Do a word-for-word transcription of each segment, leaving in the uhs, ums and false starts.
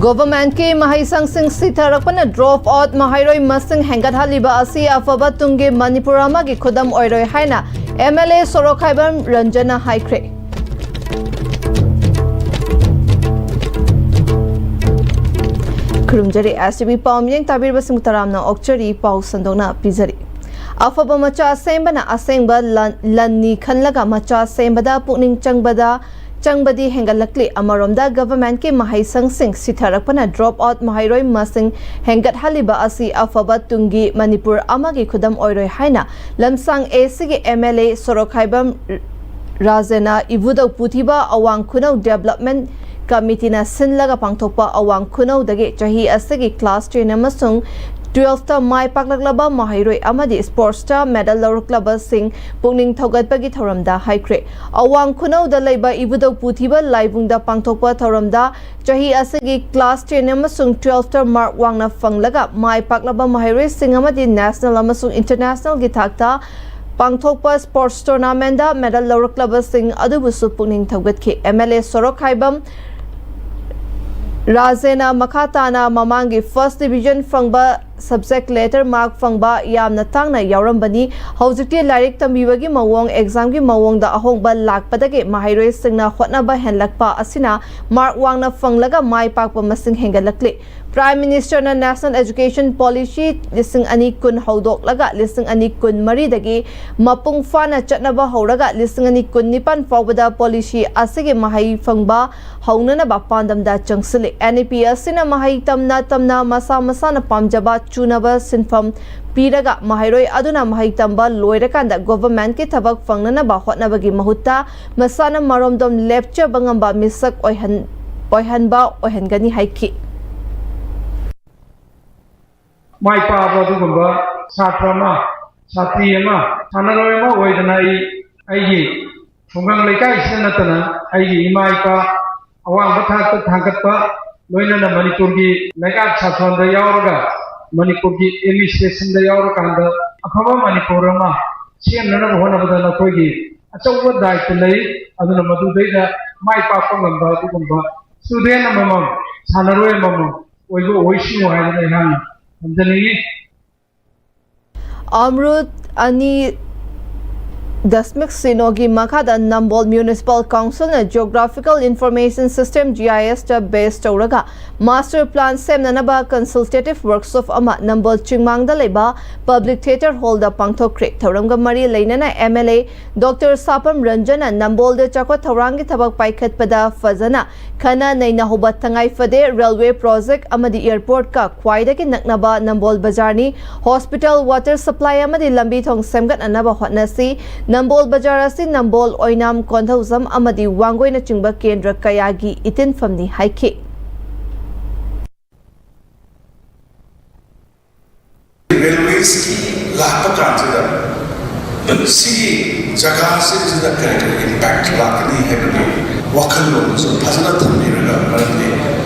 ꯒꯣꯚꯔꯟꯃꯦꯟꯠꯀꯤ ꯃꯍꯩꯁꯪꯁꯤꯡ ꯁꯤꯊꯔꯛꯄꯅ drop out ꯃꯍꯩꯔꯣꯏ ꯃꯁꯤꯡ ꯍꯦꯟꯒꯠꯍꯜꯂꯤꯕ ꯑꯁꯤ ꯑꯐꯕ ꯇꯨꯡꯒꯤ ꯃꯅꯤꯄꯨꯔ ꯑꯃꯒꯤ ꯈꯨꯗꯝ ꯑꯣꯏꯔꯣꯏ ꯍꯥꯏꯅ ꯑꯦꯝ ꯑꯦꯜ ꯑꯦ ꯁꯣꯔꯣꯛꯈꯥꯏꯕꯝ ꯔꯟꯖꯟꯅ ꯍꯥꯏꯈ꯭ꯔꯦ꯫ ꯈꯨꯔꯨꯝꯖꯔꯤ꯫ ꯑꯦꯁ ꯇꯤ ꯚꯤ ꯄꯥꯎ ꯃꯤꯠꯌꯦꯡ ꯇꯥꯕꯤꯔꯤꯕꯁꯤꯡꯕꯨ ꯇꯔꯥꯝꯅ ꯑꯣꯛꯆꯔꯤ꯫ ꯄꯥꯎ ꯁꯟꯗꯣꯛꯅ ꯄꯤꯖꯔꯤ꯫ ꯑꯐꯕ ꯃꯆꯥ ꯁꯦꯝꯕꯅ ꯑꯁꯦꯡꯕ ꯂꯟ-, ꯂꯟꯅꯤ ꯈꯜꯂꯒ ꯃꯆꯥ ꯁꯦꯝꯕꯗ ꯄꯨꯛꯅꯤꯡ ꯆꯪꯕꯗ ꯆꯪꯕꯗꯤ ꯍꯦꯟꯒꯠꯂꯛꯂꯤ꯫ ꯑꯃꯔꯣꯝꯗ ꯒꯚꯔꯟꯃꯦꯟꯠꯀꯤ ꯃꯍꯩꯁꯪꯁꯤꯡ ꯁꯤꯊꯔꯛꯄꯅ ꯗ꯭ꯔꯣꯞ ꯑꯥꯎꯠ ꯃꯍꯩꯔꯣꯏ ꯃꯁꯤꯡ ꯍꯦꯟꯒꯠꯍꯜꯂꯤꯕ ꯑꯁꯤ ꯑꯐꯕ ꯇꯨꯡꯒꯤ ꯃꯅꯤꯄꯨꯔ ꯑꯃꯒꯤ ꯈꯨꯗꯝ ꯑꯣꯏꯔꯣꯏ ꯍꯥꯏꯅ ꯂꯝꯁꯥꯡ ꯑꯦ ꯁꯤꯒꯤ ꯑꯦꯝ ꯑꯦꯜ ꯑꯦ ꯁꯣꯔꯣꯛꯈꯥꯏꯕꯝ ꯔꯥꯖꯦꯅ ꯏꯕꯨꯙꯧ ꯄꯨꯊꯤꯕ ꯑꯋꯥꯡ ꯈꯨꯅꯧ ꯗꯦꯕꯂꯞꯃꯦꯟꯠ ꯀꯃꯤꯇꯤꯅ ꯁꯤꯜꯂꯒ ꯄꯥꯡꯊꯣꯛꯄ ꯑꯋꯥꯡ ꯈꯨꯅꯧꯗꯒꯤ ꯆꯍꯤ ꯑꯁꯤꯒꯤ ꯀ꯭ꯂꯥꯁ ꯇꯦꯟ ꯑꯃꯁꯨꯡ ꯇꯨꯋꯦꯜꯐꯇ ꯃꯥꯏ ꯄꯥꯛꯂꯛꯂꯕ ꯃꯍꯩꯔꯣꯏ ꯑꯃꯗꯤ ꯁ꯭ꯄꯣꯔꯠꯁꯇ ꯃꯦꯗꯜ ꯂꯧꯔꯛꯂꯕꯁꯤꯡ ꯄꯨꯛꯅꯤꯡ ꯊꯧꯒꯠꯄꯒꯤ ꯊꯧꯔꯝꯗ ꯍꯥꯏꯈ꯭ꯔꯦ꯫ ꯑꯋꯥꯡ ꯈꯨꯅꯧꯗ ꯂꯩꯕ ꯏꯕꯨꯙꯧ ꯄꯨꯊꯤꯕ ꯂꯥꯏꯕꯨꯡꯗ ꯄꯥꯡꯊꯣꯛꯄ ꯊꯧꯔꯝꯗ ꯆꯍꯤ ꯑꯁꯤꯒꯤ ꯀ꯭ꯂꯥꯁ ꯇꯦꯟ ꯑꯃꯁꯨꯡ ꯇꯨꯋꯦꯜꯐꯇ ꯃꯥꯔꯛ ꯋꯥꯡꯅ ꯐꯪꯂꯒ ꯃꯥꯏ ꯄꯥꯛꯂꯕ ꯃꯍꯩꯔꯣꯏꯁꯤꯡ ꯑꯃꯗꯤ ꯅꯦꯁꯅꯦꯜ ꯑꯃꯁꯨꯡ ꯏꯟꯇꯔꯅꯦꯁꯅꯦꯜꯒꯤ ꯊꯥꯛꯇ ꯄꯥꯡꯊꯣꯛꯄ ꯁ꯭ꯄꯣꯔꯠꯁ ꯇꯣꯔꯅꯥꯃꯦꯟꯠꯗ ꯃꯦꯗꯜ ꯂꯧꯔꯛꯂꯕꯁꯤꯡ ꯑꯗꯨꯕꯨꯁꯨ ꯄꯨꯛꯅꯤꯡ ꯊꯧꯒꯠꯈꯤ꯫ ꯑꯦꯝ ꯑꯦꯜ ꯑꯦ ꯁꯣꯔꯣꯛꯈꯥꯏꯕꯝ ꯔꯥꯖꯦꯅ ꯃꯈꯥ ꯇꯥꯅ ꯃꯃꯥꯡꯒꯤ ꯐꯥꯔꯁ ꯗꯤꯚꯤꯖꯟ ꯐꯪꯕ ꯁꯕꯖꯦꯛ ꯂꯦꯇꯔ ꯃꯥꯔꯛ ꯐꯪꯕ ꯌꯥꯝꯅ ꯇꯥꯡꯅ ꯌꯥꯎꯔꯝꯕꯅꯤ꯫ ꯍꯧꯖꯤꯛꯇꯤ ꯂꯥꯏꯔꯤꯛ ꯇꯝꯕꯤꯕꯒꯤ ꯃꯑꯣꯡ, ꯑꯦꯛꯖꯥꯝꯒꯤ ꯃꯑꯣꯡꯗ ꯑꯍꯣꯡꯕ ꯂꯥꯛꯄꯗꯒꯤ ꯃꯍꯩꯔꯣꯏꯁꯤꯡꯅ ꯍꯣꯠꯅꯕ ꯍꯦꯟꯂꯛꯄ ꯑꯁꯤꯅ ꯃꯥꯔꯛ ꯋꯥꯡꯅ ꯐꯪꯂꯒ ꯃꯥꯏ ꯄꯥꯛꯄ ꯃꯁꯤꯡ ꯍꯦꯟꯒꯠꯂꯛꯂꯤ꯫ ꯄ꯭ꯔꯥꯏꯝ ꯃꯤꯅꯤꯁꯇꯔꯅ ꯅꯦꯁꯅꯦꯜ ꯑꯦꯖꯨꯀꯦꯁꯟ ꯄꯣꯂꯤꯁꯤ ꯂꯤꯁꯤꯡ ꯑꯅꯤ ꯀꯨꯟ ꯍꯧꯗꯣꯛꯂꯒ ꯂꯤꯁꯤꯡ ꯑꯅꯤ ꯀꯨꯟ ꯃꯔꯤꯗꯒꯤ ꯃꯄꯨꯡ ꯐꯥꯅ ꯆꯠꯅꯕ ꯍꯧꯔꯒ ꯂꯤꯁꯤꯡ ꯑꯅꯤ ꯀꯨꯟ ꯅꯤꯄꯥꯟ ꯐꯥꯎꯕꯗ ꯄꯣꯂꯤꯁꯤ ꯑꯁꯤꯒꯤ ꯃꯍꯩ ꯐꯪꯕ ꯍꯧꯅꯅꯕ ꯄꯥꯟꯗꯝꯗ ꯆꯪꯁꯤꯜꯂꯤ꯫ ꯑꯦꯟ ꯏ ꯄꯤ ꯑꯁꯤꯅ ꯃꯍꯩ ꯇꯝꯅ ꯇꯝꯅ ꯃꯁꯥ ꯃꯁꯥꯅ ꯄꯥꯝꯖꯕ ꯆꯨꯅꯕ ꯁꯤꯟꯐꯝ ꯄꯤꯔꯒ ꯃꯍꯩꯔꯣꯏ ꯑꯗꯨꯅ ꯃꯍꯩ ꯇꯝꯕ ꯂꯣꯏꯔꯀꯥꯟꯗ ꯒꯣꯚꯔꯟꯃꯦꯟꯠꯀꯤ ꯊꯕꯛ ꯐꯪꯅꯅꯕ ꯍꯣꯠꯅꯕꯒꯤ ꯃꯍꯨꯠꯇ ꯃꯁꯥꯅ ꯃꯔꯣꯝꯗꯣꯝ ꯂꯦꯞꯆꯕ ꯉꯝꯕ ꯃꯤꯁꯛ ꯑꯣꯏꯍꯟ-, ꯑꯣꯏꯍꯟꯕ ꯑꯣꯏꯍꯟꯒꯅꯤ ꯍꯥꯏꯈꯤ꯫ ꯃꯥꯏ ꯄꯥꯛꯑꯕ ꯑꯗꯨꯒꯨꯝꯕ ꯁꯥꯇ꯭ꯔ ꯑꯃ, ꯁꯥꯇ꯭ꯔꯤ ꯑꯃ, ꯁꯥꯟꯅꯔꯣꯏ ꯑꯃ ꯑꯣꯏꯗꯅ ꯑꯩ ꯑꯩꯒꯤ ꯈꯨꯡꯒꯪ ꯂꯩꯀꯥꯏꯁꯤꯗ ꯅꯠꯇꯅ ꯑꯩꯒꯤ ꯏꯃꯥ ꯏꯄꯥ ꯑꯋꯥꯡꯕ ꯊꯥꯛꯇ ꯊꯥꯡꯒꯠꯄ, ꯂꯣꯏꯅꯅ ꯃꯅꯤꯄꯨꯔꯒꯤ ꯂꯩꯉꯥꯛ ꯁꯥꯁꯣꯟꯗ ꯌꯥꯎꯔꯒ, ꯃꯅꯤꯄꯨꯔꯒꯤ ꯑꯦꯗꯃꯤꯅꯤꯁꯇ꯭ꯔꯦꯁꯟꯗ ꯌꯥꯎꯔꯀꯥꯟꯗ ꯑꯐꯕ ꯃꯅꯤꯄꯨꯔ ꯑꯃ ꯁꯦꯝꯅꯅꯕ ꯍꯣꯠꯅꯕꯗ ꯅꯈꯣꯏꯒꯤ ꯑꯆꯧꯕ ꯗꯥꯏꯇ꯭ꯋ ꯂꯩ꯫ ꯑꯗꯨꯅ ꯃꯗꯨꯗꯩꯗ ꯃꯥꯏ ꯄꯥꯛꯄ ꯉꯝꯕ ꯑꯗꯨꯒꯨꯝꯕ ꯁ꯭ꯇꯨꯗꯦꯟꯠ ꯑꯃꯃꯝ ꯁꯥꯟꯅꯔꯣꯏ ꯑꯃꯃꯝ ꯑꯣꯏꯕ ꯑꯣꯏꯁꯅꯨ ꯍꯥꯏꯗꯅ ꯑꯩꯍꯥꯛꯅ ꯊꯝꯖꯅꯤꯡꯏ꯫ ꯑꯃ꯭ꯔꯨꯠ ꯑꯅꯤ ꯗꯁꯃꯤꯛ ꯁꯤꯅꯣꯒꯤ ꯃꯈꯥꯗ ꯅꯝꯕꯣꯜ ꯃ꯭ꯌꯨꯅꯤꯁꯤꯄꯥꯜ ꯀꯥꯎꯟꯁꯤꯜꯅ Geographical Information System, GIS ꯇ base ꯇꯧꯔꯒ master plan ꯁꯦꯝꯅꯅꯕ consultative workshop ꯑꯃ ꯅꯝꯕꯣꯜ ꯆꯤꯡꯃꯥꯡꯗ ꯂꯩꯕ Public Theatre Hall ꯗ ꯄꯥꯡꯊꯣꯛꯈ꯭ꯔꯦ꯫ ꯊꯧꯔꯝꯒ ꯃꯔꯤ ꯂꯩꯅꯅ MLA Doctor ꯁꯥꯄꯝ ꯔꯟꯖꯟꯅ ꯅꯝꯕꯣꯜꯗ ꯆꯥꯎꯈꯠ ꯊꯧꯔꯥꯡꯒꯤ ꯊꯕꯛ ꯄꯥꯏꯈꯠꯄꯗ ꯐꯖꯅ ꯈꯟꯅ ꯅꯩꯅꯍꯧꯕ ꯇꯉꯥꯏ ꯐꯗꯦ꯫ Railway project ꯑꯃꯗꯤ airport ꯀ ꯈ꯭ꯋꯥꯏꯗꯒꯤ ꯅꯛꯅꯕ ꯅꯝꯕꯣꯜ ꯕꯖꯥꯔꯅꯤ꯫ Hospital, water supply ꯑꯃꯗꯤ ꯂꯝꯕꯤ ꯊꯣꯡ ꯁꯦꯝꯒꯠꯅꯅꯕ ꯍꯣꯠꯅꯁꯤ꯫ ꯅꯝꯕꯣꯜ ꯕꯖꯥꯔ ꯑꯁꯤ ꯅꯝꯕꯣꯜ, ꯑꯣꯏꯅꯥꯝ, ꯀꯣꯟꯊꯧꯖꯝ ꯑꯃꯗꯤ ꯋꯥꯡꯒꯣꯏꯅꯆꯤꯡꯕ ꯀꯦꯟꯗ꯭ꯔ ꯀꯌꯥꯒꯤ ꯏꯇꯤꯟꯐꯝꯅꯤ ꯍꯥꯏꯈꯤ꯫ Railways ꯀꯤ ꯂꯥꯛꯄ ꯀꯥꯟꯁꯤꯗ ꯁꯤꯒꯤ ꯖꯒꯥꯁꯤꯡꯁꯤꯗ ꯀꯔꯤ ꯀꯔꯤ impact ꯂꯥꯛꯀꯅꯤ ꯍꯥꯏꯕꯒꯤ ꯋꯥꯈꯜꯂꯣꯟꯗꯨꯁꯨ ꯐꯖꯅ ꯊꯝꯕꯤꯔꯒ, ꯃꯔꯝꯗꯤ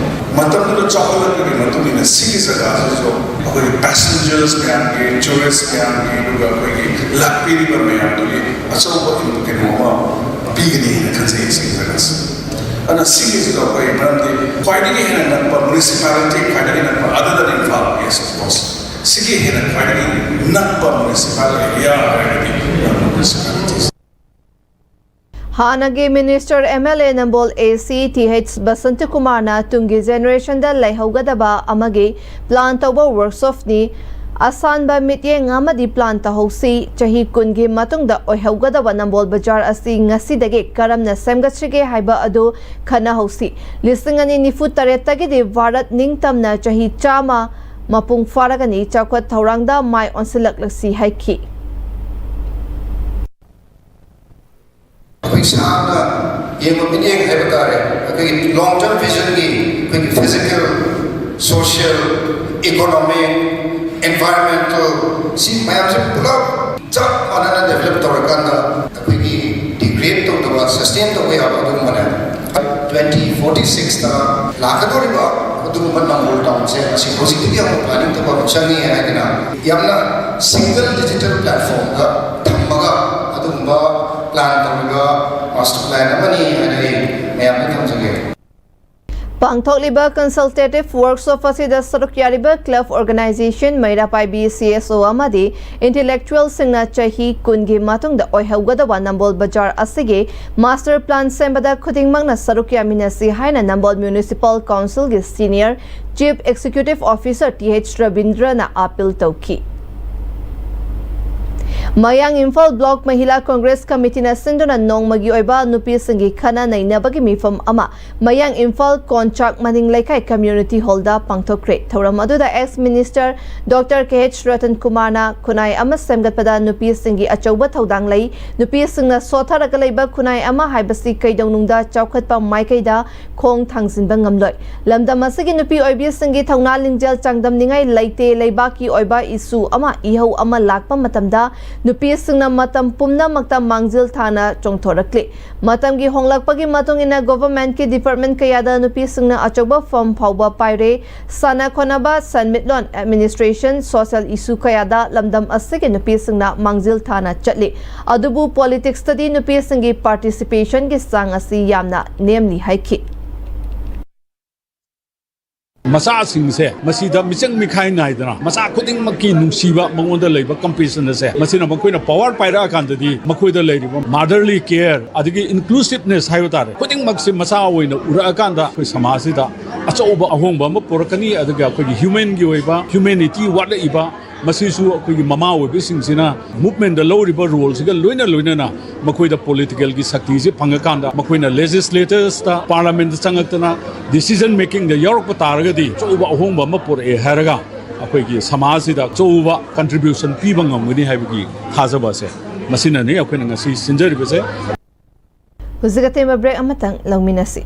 ꯃꯇꯝꯗꯨꯗ ꯆꯥꯎꯈꯠꯂꯛꯄꯒꯤ ꯃꯇꯨꯡ ꯏꯟꯅ ꯁꯤꯒꯤ ꯖꯒꯥꯁꯤꯁꯨ ꯑꯩꯈꯣꯏꯒꯤ passengers ꯃꯌꯥꯝꯒꯤ, tourist ꯃꯌꯥꯝꯒꯤ, ꯑꯗꯨꯒ ꯑꯩꯈꯣꯏꯒꯤ ꯂꯥꯛꯄꯤꯔꯤꯕ ꯃꯌꯥꯝꯗꯨꯒꯤ ꯑꯆꯧꯕ ꯀꯩꯅꯣ ꯑꯃ ꯄꯤꯒꯅꯤ ꯍꯥꯏꯅ ꯈꯟꯖꯩ ꯁꯤꯒꯤ ꯖꯒꯥꯁꯤ꯫ ꯑꯗꯨꯅ ꯁꯤꯒꯤꯁꯤꯗ ꯑꯩꯈꯣꯏ, ꯃꯔꯝꯗꯤ ꯈ꯭ꯋꯥꯏꯗꯒꯤ ꯍꯦꯟꯅ ꯅꯛꯄ municipality, ꯈ꯭ꯋꯥꯏꯗꯒꯤ ꯅꯛꯄ, other than Imphal, yes, of course, ꯁꯤꯒꯤ ꯍꯦꯟꯅ ꯈ꯭ꯋꯥꯏꯗꯒꯤ ꯅꯛꯄ municipal area ꯍꯥꯏꯔꯒꯗꯤ ꯅꯝꯕꯣꯜ municipality꯫ ꯍꯥꯟꯅꯒꯤ minister, MLA ꯅꯝꯕꯣꯜ AC ꯇꯤꯍꯩꯆ ꯕꯁꯟꯇꯀꯨꯃꯥꯔꯅ ꯇꯨꯡꯒꯤ generation ꯗ ꯂꯩꯍꯧꯒꯗꯕ ꯑꯃꯒꯤ plan ꯇꯧꯕ workshop ꯅꯤ꯫ ꯑꯁꯥꯟꯕ ꯃꯤꯠꯌꯦꯡ ꯑꯃꯗꯤ plan ꯇꯧꯍꯧꯁꯤ꯫ ꯆꯍꯤ ꯀꯨꯟꯒꯤ ꯃꯇꯨꯡꯗ ꯑꯣꯏꯍꯧꯒꯗꯕ ꯅꯝꯕꯣꯜ ꯕꯖꯥꯔ ꯑꯁꯤ ꯉꯁꯤꯗꯒꯤ ꯀꯔꯝꯅ ꯁꯦꯝꯒꯠꯁꯤꯒꯦ ꯍꯥꯏꯕ ꯑꯗꯨ ꯈꯟꯅꯍꯧꯁꯤ꯫ ꯂꯤꯁꯤꯡ ꯑꯅꯤ ꯅꯤꯐꯨ ꯇꯔꯦꯠꯇꯒꯤꯗꯤ ꯚꯥꯔꯠ ꯅꯤꯡꯇꯝꯅ ꯆꯍꯤ ꯆꯥꯝꯃ ꯃꯄꯨꯡ ꯐꯥꯔꯒꯅꯤ꯫ ꯆꯥꯎꯈꯠ ꯊꯧꯔꯥꯡꯗ ꯃꯥꯏ ꯑꯣꯟꯁꯤꯜꯂꯛꯂꯁꯤ ꯍꯥꯏꯈꯤ꯫ ꯑꯩꯈꯣꯏ ꯁꯥꯡꯅ ꯌꯦꯡꯕ ꯃꯤꯠꯌꯦꯡ ꯍꯥꯏꯕ ꯇꯥꯔꯦ꯫ ꯑꯩꯈꯣꯏꯒꯤ long term vision ꯒꯤ ꯑꯩꯈꯣꯏꯒꯤ physical, social, economic, environmental, ꯁꯤ ꯃꯌꯥꯝꯁꯦ ꯄꯨꯂꯞ ꯆꯞ ꯃꯥꯟꯅꯅ develop ꯇꯧꯔꯀꯥꯟꯗ ꯑꯩꯈꯣꯏꯒꯤ degrade ꯇꯧꯗꯕ, sustain ꯇꯧꯕ ꯌꯥꯕ ꯑꯗꯨꯒꯨꯝꯕꯅꯦ꯫ Twenty forty six ꯇ ꯂꯥꯛꯀꯗꯧꯔꯤꯕ ꯑꯗꯨꯒꯨꯝꯕ ꯅꯝꯕꯣꯜ town ꯁꯦ ꯑꯁꯤ ꯍꯧꯖꯤꯛꯇꯒꯤ ꯑꯃꯨꯛ planning ꯇꯧꯕ ꯑꯃ ꯆꯪꯉꯤ ꯍꯥꯏꯗꯅ ꯌꯥꯝꯅ single digital platform ꯗ ꯊꯝꯃꯒ ꯑꯗꯨꯒꯨꯝꯕ plan ꯇꯧꯔꯤꯕ master plan ꯑꯃꯅꯤ ꯍꯥꯏꯅ ꯑꯩ ꯃꯌꯥꯝꯗ ꯊꯝꯖꯒꯦ꯫ ꯄꯥꯡ ꯊꯣꯛꯂꯤꯕ consultative workshop ꯑꯁꯤꯗ ꯁꯔꯨꯛ ꯌꯥꯔꯤꯕ club organization, ꯃꯩꯔꯥ ꯄꯥꯏꯕꯤ C S O ꯑꯃꯗꯤ intellectualꯁꯤꯡꯅ ꯆꯍꯤ ꯀꯨꯟꯒꯤ ꯃꯇꯨꯡꯗ ꯑꯣꯏꯍꯧꯒꯗꯕ ꯅꯝꯕꯣꯜ ꯕꯖꯥꯔ ꯑꯁꯤꯒꯤ master plan ꯁꯦꯝꯕꯗ ꯈꯨꯗꯤꯡꯃꯛꯅ ꯁꯔꯨꯛ ꯌꯥꯃꯤꯟꯅꯁꯤ ꯍꯥꯏꯅ ꯅꯝꯕꯣꯜ Municipal Councilꯒꯤ senior chief executive officer T H ꯔꯕꯤꯟꯗ꯭ꯔꯅ appeal ꯇꯧꯈꯤ꯫ ꯃꯌꯥꯡ ꯏꯝꯐꯥꯜ block ꯃꯍꯤꯂꯥ congress committeeꯅ ꯁꯤꯟꯗꯨꯅ ꯅꯣꯡꯃꯒꯤ ꯑꯣꯏꯕ ꯅꯨꯄꯤꯁꯤꯡꯒꯤ ꯈꯟꯅ ꯅꯩꯅꯕꯒꯤ ꯃꯤꯐꯝ ꯑꯃ ꯃꯌꯥꯡ ꯏꯝꯐꯥꯜ ꯀꯣꯟꯆꯥꯛ ꯃꯅꯤꯡ ꯂꯩꯀꯥꯏ community hallꯗ ꯄꯥꯡꯊꯣꯛꯈ꯭ꯔꯦ꯫ ꯊꯧꯔꯝ ꯑꯗꯨꯗ ex minister Doctor K H Ratan ꯀꯨꯃꯥꯔꯅ ꯈꯨꯟꯅꯥꯏ ꯑꯃ ꯁꯦꯝꯒꯠꯄꯗ ꯅꯨꯄꯤꯁꯤꯡꯒꯤ ꯑꯆꯧꯕ ꯊꯧꯗꯥꯡ ꯂꯩ, ꯅꯨꯄꯤꯁꯤꯡꯅ ꯁꯣꯠꯊꯔꯒ ꯂꯩꯕ ꯈꯨꯟꯅꯥꯏ ꯑꯃ ꯍꯥꯏꯕꯁꯤ ꯀꯩꯗꯧꯅꯨꯡꯗ ꯆꯥꯎꯈꯠꯄ ꯃꯥꯏꯀꯩꯗ ꯈꯣꯡ ꯊꯥꯡꯖꯤꯟꯕ ꯉꯝꯂꯣꯏ꯫ ꯂꯝꯗꯝ ꯑꯁꯤꯒꯤ ꯅꯨꯄꯤ ꯑꯣꯏꯕꯤꯁꯤꯡꯒꯤ ꯊꯧꯅꯥ ꯂꯤꯡꯖꯦꯜ ꯆꯥꯡꯗꯝꯅꯤꯡꯉꯥꯏ ꯂꯩꯇꯦ꯫ ꯂꯩꯕꯥꯛꯀꯤ ꯑꯣꯏꯕ issue ꯑꯃ, ꯏꯍꯧ ꯑꯃ ꯂꯥꯛꯄ ꯃꯇꯝꯗ ꯅꯨꯄꯤꯁꯤꯡꯅ ꯃꯇꯝ ꯄꯨꯝꯅꯃꯛꯇ ꯃꯥꯡꯖꯤꯜ ꯊꯥꯅ ꯆꯣꯡꯊꯣꯔꯛꯂꯤ꯫ ꯃꯇꯝꯒꯤ ꯍꯣꯡꯂꯛꯄꯒꯤ ꯃꯇꯨꯡ ꯏꯟꯅ governmentꯀꯤ department ꯀꯌꯥꯗ ꯅꯨꯄꯤꯁꯤꯡꯅ ꯑꯆꯧꯕ ꯐꯝ ꯐꯥꯎꯕ ꯄꯥꯏꯔꯦ꯫ ꯁꯥꯟꯅ ꯈꯣꯠꯅꯕ, ꯁꯦꯟꯃꯤꯠꯂꯣꯟ, administration, social issue ꯀꯌꯥꯗ ꯂꯝꯗꯝ ꯑꯁꯤꯒꯤ ꯅꯨꯄꯤꯁꯤꯡꯅ ꯃꯥꯡꯖꯤꯜ ꯊꯥꯅ ꯆꯠꯂꯤ꯫ ꯑꯗꯨꯕꯨ politicsꯇꯗꯤ ꯅꯨꯄꯤꯁꯤꯡꯒꯤ participationꯒꯤ ꯆꯥꯡ ꯑꯁꯤ ꯌꯥꯝꯅ ꯅꯦꯝꯂꯤ ꯍꯥꯏꯈꯤ꯫ ꯃꯆꯥꯁꯤꯡꯁꯦ ꯃꯁꯤꯗ ꯃꯤꯆꯪ ꯃꯤꯈꯥꯏ ꯅꯥꯏꯗꯅ ꯃꯆꯥ ꯈꯨꯗꯤꯡꯃꯛꯀꯤ ꯅꯨꯡꯁꯤꯕ ꯃꯉꯣꯟꯗ ꯂꯩꯕ compassion ꯑꯁꯦ ꯃꯁꯤꯅ ꯃꯈꯣꯏꯅ power ꯄꯥꯏꯔꯛꯑꯀꯥꯟꯗꯗꯤ ꯃꯈꯣꯏꯗ ꯂꯩꯔꯤꯕ motherly care ꯑꯗꯒꯤ inclusiveness ꯍꯥꯏꯕ ꯇꯥꯔꯦ, ꯈꯨꯗꯤꯡꯃꯛꯁꯦ ꯃꯆꯥ ꯑꯣꯏꯅ ꯎꯔꯛꯑꯀꯥꯟꯗ ꯑꯩꯈꯣꯏ ꯁꯃꯥꯖꯁꯤꯗ ꯑꯆꯧꯕ ꯑꯍꯣꯡꯕ ꯑꯃ ꯄꯨꯔꯛꯀꯅꯤ꯫ ꯑꯗꯨꯒ ꯑꯩꯈꯣꯏꯒꯤ humanꯒꯤ ꯑꯣꯏꯕ humanity ꯋꯥꯠꯂꯛꯏꯕ ꯃꯁꯤꯁꯨ ꯑꯩꯈꯣꯏꯒꯤ ꯃꯃꯥ ꯑꯣꯏꯕꯁꯤꯡꯁꯤꯅ movementꯗ ꯂꯧꯔꯤꯕ roleꯁꯤꯒ ꯂꯣꯏꯅ ꯂꯣꯏꯅꯅ ꯃꯈꯣꯏꯗ politicalꯒꯤ ꯁꯛꯇꯤꯁꯦ ꯐꯪꯉꯀꯥꯟꯗ ꯃꯈꯣꯏꯅ legislatorsꯇ parliamentꯇ ꯆꯪꯉꯛꯇꯅ decision makingꯗ ꯌꯥꯎꯔꯛꯄ ꯇꯥꯔꯒꯗꯤ ꯑꯆꯧꯕ ꯑꯍꯣꯡꯕ ꯑꯃ ꯄꯨꯔꯛꯑꯦ ꯍꯥꯏꯔꯒ ꯑꯩꯈꯣꯏꯒꯤ ꯁꯃꯥꯖꯁꯤꯗ ꯑꯆꯧꯕ contribution ꯄꯤꯕ ꯉꯝꯒꯅꯤ ꯍꯥꯏꯕꯒꯤ ꯊꯥꯖꯕ ꯑꯁꯦ ꯃꯁꯤꯅꯅꯤ ꯑꯩꯈꯣꯏꯅ ꯉꯁꯤ ꯁꯤꯟꯖꯔꯤꯕꯁꯦ꯫ ꯍꯧꯖꯤꯛ ꯑꯇꯦꯟꯕ break ꯑꯃꯇꯪ ꯂꯧꯃꯤꯟꯅꯁꯤ꯫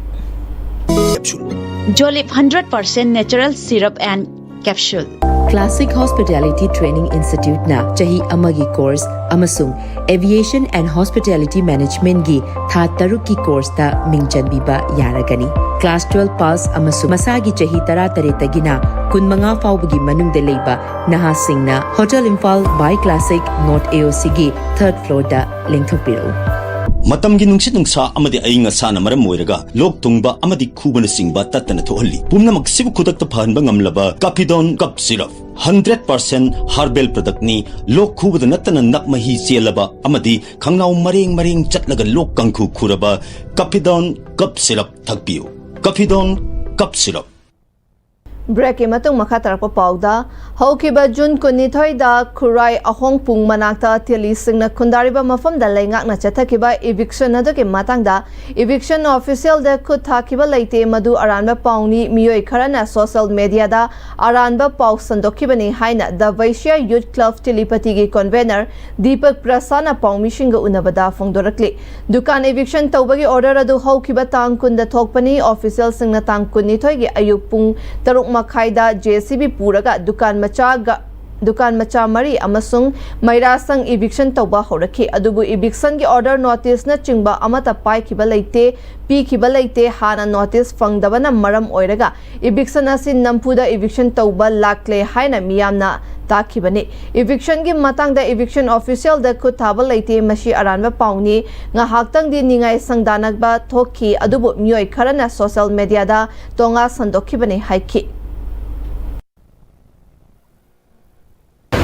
Jolip hundred percent natural syrup and capsule. Classic Hospitality Training Instituteꯅ ꯆꯍꯤ ꯑꯃꯒꯤ course ꯑꯃꯁꯨꯡ Aviation and Hospitality Managementꯒꯤ ꯊꯥ ꯇꯔꯨꯛꯀꯤ courseꯇ ꯃꯤꯡ ꯆꯟꯕꯤꯕ ꯌꯥꯔꯒꯅꯤ꯫ Class twelve pass ꯑꯃꯁꯨꯡ ꯃꯁꯥꯒꯤ ꯆꯍꯤ ꯇꯔꯥꯇꯔꯦꯠꯇꯒꯤꯅ ꯀꯨꯟꯃꯉꯥ ꯐꯥꯎꯕꯒꯤ ꯃꯅꯨꯡꯗ ꯂꯩꯕ ꯅꯍꯥꯁꯤꯡꯅ Hotel Imphal by Classic North AOCꯒꯤ third floorꯗ ꯂꯦꯡꯊꯣꯛꯄꯤꯔꯛꯎ꯫ ꯃꯇꯝꯒꯤ ꯅꯨꯡꯁꯤꯠ ꯅꯨꯡꯁꯥ ꯑꯃꯗꯤ ꯑꯏꯪ ꯑꯁꯥꯅ ꯃꯔꯝ ꯑꯣꯏꯔꯒ ꯂꯣꯛ ꯊꯨꯡꯕ ꯑꯃꯗꯤ ꯈꯨꯕꯅꯆꯤꯡꯕ ꯇꯠꯇꯅ ꯊꯣꯛꯍꯜꯂꯤ꯫ ꯄꯨꯝꯅꯃꯛꯁꯤꯕꯨ ꯈꯨꯗꯛꯇ ꯐꯍꯟꯕ ꯉꯝꯂꯕ Cappidone Cough Syrup, hundred percent herbal product ꯅꯤ꯫ ꯂꯣꯛ ꯈꯨꯕꯗ ꯅꯠꯇꯅ ꯅꯞ ꯃꯍꯤ ꯆꯦꯜꯂꯕ ꯑꯃꯗꯤ ꯈꯪꯅꯥꯎ ꯃꯔꯦꯡ ꯃꯔꯦꯡ ꯆꯠꯂꯒ ꯂꯣꯛ ꯀꯥꯡꯈꯨ ꯈꯨꯔꯕ Cappidone Cough Syrup ꯊꯛꯄꯤꯌꯨ꯫ Cappidone Cough Syrup꯫ ꯕ꯭ꯔꯦꯛꯀꯤ ꯃꯇꯨꯡ ꯃꯈꯥ ꯇꯥꯔꯛꯄ ꯄꯥꯎꯗ, ꯍꯧꯈꯤꯕ ꯖꯨꯟ ꯀꯨꯟꯅꯤꯊꯣꯏꯗ ꯈꯨꯔꯥꯏ ꯑꯍꯣꯡꯄꯨꯡ ꯃꯅꯥꯛꯇ ꯇꯤꯂꯤꯁꯤꯡꯅ ꯈꯨꯟꯗꯥꯔꯤꯕ ꯃꯐꯝꯗ ꯂꯩꯉꯥꯛꯅ ꯆꯠꯊꯈꯤꯕ ꯏꯚꯤꯛꯁꯟ ꯑꯗꯨꯒꯤ ꯃꯇꯥꯡꯗ ꯏꯚꯤꯛꯁꯟ ꯑꯣꯐꯤꯁꯤꯌꯦꯜꯗ ꯈꯨꯠ ꯊꯥꯈꯤꯕ ꯂꯩꯇꯦ꯫ ꯃꯗꯨ ꯑꯔꯥꯟꯕ ꯄꯥꯎꯅꯤ꯫ ꯃꯤꯑꯣꯏ ꯈꯔꯅ ꯁꯣꯁꯤꯌꯦꯜ ꯃꯦꯗꯤꯌꯥꯗ ꯑꯔꯥꯟꯕ ꯄꯥꯎ ꯁꯟꯗꯣꯛꯈꯤꯕꯅꯤ ꯍꯥꯏꯅ ꯗ ꯚꯩꯁ꯭ꯌ ꯌꯨꯊ ꯀ꯭ꯂꯕ ꯇꯤꯂꯤꯄꯇꯤꯒꯤ ꯀꯣꯟꯚꯦꯅꯔ ꯗꯤꯄꯛ ꯄ꯭ꯔꯁꯥꯗꯅ ꯄꯥꯎꯃꯤꯁꯤꯡꯒ ꯎꯅꯕꯗ ꯐꯣꯡꯗꯣꯔꯛꯂꯤ꯫ ꯗꯨꯀꯥꯟ ꯏꯚꯤꯛꯁꯟ ꯇꯧꯕꯒꯤ ꯑꯣꯔꯗꯔ ꯑꯗꯨ ꯍꯧꯈꯤꯕ ꯇꯥꯡ ꯀꯨꯟꯗ ꯊꯣꯛꯄꯅꯤ꯫ ꯑꯣꯐꯤꯁꯤꯌꯦꯜꯁꯤꯡꯅ ꯇꯥꯡ ꯀꯨꯟꯅꯤꯊꯣꯏꯒꯤ ꯑꯌꯨꯛ ꯄꯨꯡ ꯇꯔꯨꯛ ꯃꯈꯥꯏꯗ ꯖꯦ ꯁꯤ ꯕꯤ ꯄꯨꯔꯒ ꯗꯨꯀꯥꯟ ꯃꯆꯥꯒ, ꯗꯨꯀꯥꯟ ꯃꯆꯥ ꯃꯔꯤ ꯑꯃꯁꯨꯡ ꯃꯩꯔꯥꯁꯪ ꯏꯚꯤꯛꯁꯟ ꯇꯧꯕ ꯍꯧꯔꯛꯈꯤ꯫ ꯑꯗꯨꯕꯨ ꯏꯚꯤꯛꯁꯟꯒꯤ ꯑꯣꯔꯗꯔ ꯅꯣꯇꯤꯁꯅꯆꯤꯡꯕ ꯑꯃꯠꯇ ꯄꯥꯏꯈꯤꯕ ꯂꯩꯇꯦ, ꯄꯤꯈꯤꯕ ꯂꯩꯇꯦ꯫ ꯍꯥꯟꯅ ꯅꯣꯇꯤꯁ ꯐꯪꯗꯕꯅ ꯃꯔꯝ ꯑꯣꯏꯔꯒ ꯏꯚꯤꯛꯁꯟ ꯑꯁꯤ ꯅꯝꯐꯨꯗ ꯏꯚꯤꯛꯁꯟ ꯇꯧꯕ ꯂꯥꯛꯂꯦ ꯍꯥꯏꯅ ꯃꯤꯌꯥꯝꯅ ꯇꯥꯛꯈꯤꯕꯅꯤ꯫ ꯏꯚꯤꯛꯁꯟꯒꯤ ꯃꯇꯥꯡꯗ ꯏꯚꯤꯛꯁꯟ ꯑꯣꯐꯤꯁꯤꯌꯦꯜꯗ ꯈꯨꯠ ꯊꯥꯕ ꯂꯩꯇꯦ꯫ ꯃꯁꯤ ꯑꯔꯥꯟꯕ ꯄꯥꯎꯅꯤ꯫ ꯉꯥꯏꯍꯥꯛꯇꯪꯗꯤ ꯅꯤꯡꯉꯥꯏ ꯁꯪꯗꯥꯅꯕ ꯊꯣꯛꯈꯤ, ꯑꯗꯨꯕꯨ ꯃꯤꯑꯣꯏ ꯈꯔꯅ ꯁꯣꯁꯤꯌꯦꯜ ꯃꯦꯗꯤꯌꯥꯗ ꯇꯣꯉꯥ ꯁꯟꯗꯣꯛꯈꯤꯕꯅꯤ ꯍꯥꯏꯈꯤ꯫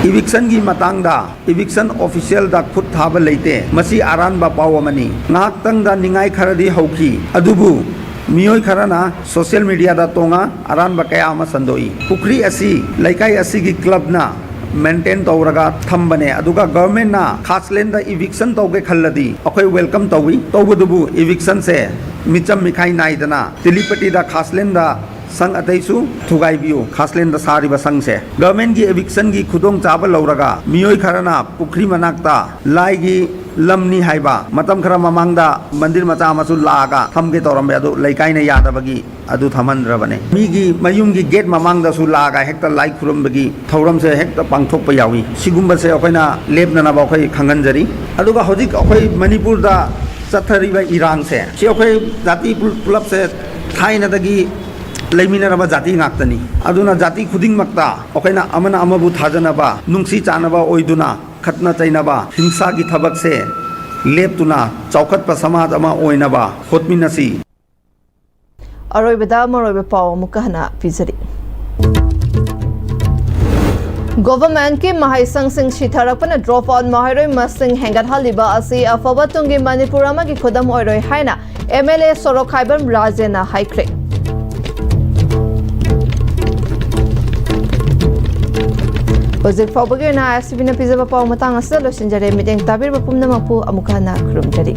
ꯏꯚꯤꯛꯁꯟꯒꯤ ꯃꯇꯥꯡꯗ ꯏꯚꯤꯛꯁꯟ ꯑꯣꯐꯤꯁꯤꯌꯦꯜꯗ ꯈꯨꯠ ꯊꯥꯕ ꯂꯩꯇꯦ꯫ ꯃꯁꯤ ꯑꯔꯥꯟꯕ ꯄꯥꯎ ꯑꯃꯅꯤ꯫ ꯉꯥꯏꯍꯥꯛꯇꯪꯗ ꯅꯤꯡꯉꯥꯏ ꯈꯔꯗꯤ ꯍꯧꯈꯤ, ꯑꯗꯨꯕꯨ ꯃꯤꯑꯣꯏ ꯈꯔꯅ ꯁꯣꯁꯤꯌꯦꯜ ꯃꯦꯗꯤꯌꯥꯗ ꯇꯣꯉꯥ ꯑꯔꯥꯟꯕ ꯀꯌꯥ ꯑꯃ ꯁꯟꯗꯣꯛꯏ꯫ ꯄꯨꯈ꯭ꯔꯤ ꯑꯁꯤ ꯂꯩꯀꯥꯏ ꯑꯁꯤꯒꯤ ꯀ꯭ꯂꯕꯅ ꯃꯦꯟꯇꯦꯟ ꯇꯧꯔꯒ ꯊꯝꯕꯅꯦ, ꯑꯗꯨꯒ ꯒꯚꯔꯟꯃꯦꯟꯠꯅ ꯈꯥꯁꯂꯦꯟꯗ ꯏꯚꯤꯛꯁꯟ ꯇꯧꯒꯦ ꯈꯜꯂꯗꯤ ꯑꯩꯈꯣꯏ ꯋꯦꯜꯀꯝ ꯇꯧꯏ꯫ ꯇꯧꯕꯗꯨꯕꯨ ꯏꯚꯤꯛꯁꯟꯁꯦ ꯃꯤꯆꯝ ꯃꯤꯈꯥꯏ ꯅꯥꯏꯗꯅ ꯇꯤꯂꯤꯄꯇꯤꯗ ꯈꯥꯁꯂꯦꯟꯗ ꯁꯪ ꯑꯇꯩꯁꯨ ꯊꯨꯒꯥꯏꯕꯤꯌꯨ꯫ ꯈꯥꯁꯂꯦꯟꯗ ꯁꯥꯔꯤꯕ ꯁꯪꯁꯦ ꯒꯚꯔꯟꯃꯦꯟꯠꯀꯤ ꯏꯚꯤꯛꯁꯟꯒꯤ ꯈꯨꯗꯣꯡꯆꯥꯕ ꯂꯧꯔꯒ ꯃꯤꯑꯣꯏ ꯈꯔꯅ ꯄꯨꯈ꯭ꯔꯤ ꯃꯅꯥꯛꯇ ꯂꯥꯏꯒꯤ ꯂꯝꯅꯤ ꯍꯥꯏꯕ ꯃꯇꯝ ꯈꯔ ꯃꯃꯥꯡꯗ ꯃꯟꯗꯤꯔ ꯃꯆꯥ ꯑꯃꯁꯨ ꯂꯥꯛꯑꯒ ꯊꯝꯒꯦ ꯇꯧꯔꯝꯃꯦ, ꯑꯗꯨ ꯂꯩꯀꯥꯏꯅ ꯌꯥꯗꯕꯒꯤ ꯑꯗꯨ ꯊꯝꯍꯟꯗ꯭ꯔꯕꯅꯦ꯫ ꯃꯤꯒꯤ ꯃꯌꯨꯝꯒꯤ ꯒꯦꯠ ꯃꯃꯥꯡꯗꯁꯨ ꯂꯥꯛꯑꯒ ꯍꯦꯛꯇ ꯂꯥꯏ ꯈꯨꯔꯨꯝꯕꯒꯤ ꯊꯧꯔꯝꯁꯦ ꯍꯦꯛꯇ ꯄꯥꯡꯊꯣꯛꯄ ꯌꯥꯎꯏ꯫ ꯁꯤꯒꯨꯝꯕꯁꯦ ꯑꯩꯈꯣꯏꯅ ꯂꯦꯞꯅꯅꯕ ꯑꯩꯈꯣꯏ ꯈꯪꯍꯟꯖꯔꯤ꯫ ꯑꯗꯨꯒ ꯍꯧꯖꯤꯛ ꯑꯩꯈꯣꯏ ꯃꯅꯤꯄꯨꯔꯗ ꯆꯠꯊꯔꯤꯕ ꯏꯔꯥꯡꯁꯦ, ꯁꯤ ꯑꯩꯈꯣꯏ ꯖꯥꯇꯤ ꯄꯨ-, ꯄꯨꯂꯞꯁꯦ ꯊꯥꯏꯅꯗꯒꯤ ꯂꯩꯃꯤꯟꯅꯔꯕ ꯖꯥꯇꯤ ꯉꯥꯛꯇꯅꯤ꯫ ꯑꯗꯨꯅ ꯖꯥꯇꯤ ꯈꯨꯗꯤꯡꯃꯛꯇ ꯑꯩꯈꯣꯏꯅ ꯑꯃꯅ ꯑꯃꯕꯨ ꯊꯥꯖꯅꯕ, ꯅꯨꯡꯁꯤ ꯆꯥꯟꯅꯕ ꯑꯣꯏꯗꯨꯅ ꯈꯠꯅ ꯆꯩꯅꯕ, ꯍꯤꯡꯁꯥꯒꯤ ꯊꯕꯛꯁꯦ ꯂꯦꯞꯇꯨꯅ ꯆꯥꯎꯈꯠꯄ ꯁꯃꯥꯖ ꯑꯃ ꯑꯣꯏꯅꯕ ꯍꯣꯠꯃꯤꯟꯅꯁꯤ꯫ ꯑꯔꯣꯏꯕꯗ ꯃꯔꯨꯑꯣꯏꯕ ꯄꯥꯎ ꯑꯃꯨꯛꯀ ꯍꯟꯅ ꯄꯤꯖꯔꯤ꯫ ꯒꯣꯚꯔꯟꯃꯦꯟꯠꯀꯤ ꯃꯍꯩꯁꯪꯁꯤꯡ ꯁꯤꯊꯔꯛꯄꯅ ꯗ꯭ꯔꯣꯞ ꯑꯥꯎꯠ ꯃꯍꯩꯔꯣꯏ ꯃꯁꯤꯡ ꯍꯦꯟꯒꯠꯍꯜꯂꯤꯕ ꯑꯁꯤ ꯑꯐꯕ ꯇꯨꯡꯒꯤ ꯃꯅꯤꯄꯨꯔ ꯑꯃꯒꯤ ꯈꯨꯗꯝ ꯑꯣꯏꯔꯣꯏ ꯍꯥꯏꯅ ꯑꯦꯝ ꯑꯦꯜ ꯑꯦ ꯁꯣꯔꯣꯛꯈꯥꯏꯕꯝ ꯔꯥꯖꯦꯟꯅ ꯍꯥꯏꯈ꯭ꯔꯦ꯫ ꯍꯧꯖꯤꯛ ꯐꯥꯎꯕꯒꯤ ꯑꯣꯏꯅ ꯑꯥꯏ ꯑꯦꯁ ꯇꯤ ꯚꯤꯅ ꯄꯤꯖꯕ ꯄꯥꯎ ꯃꯇꯥꯡ ꯑꯁꯤꯗ ꯂꯣꯏꯁꯤꯟꯖꯔꯦ꯫ ꯃꯤꯠꯌꯦꯡ ꯇꯥꯕꯤꯔꯤꯕ ꯄꯨꯝꯅꯃꯛꯄꯨ ꯑꯃꯨꯛ ꯍꯟꯅ ꯈꯨꯔꯨꯝꯖꯔꯤ꯫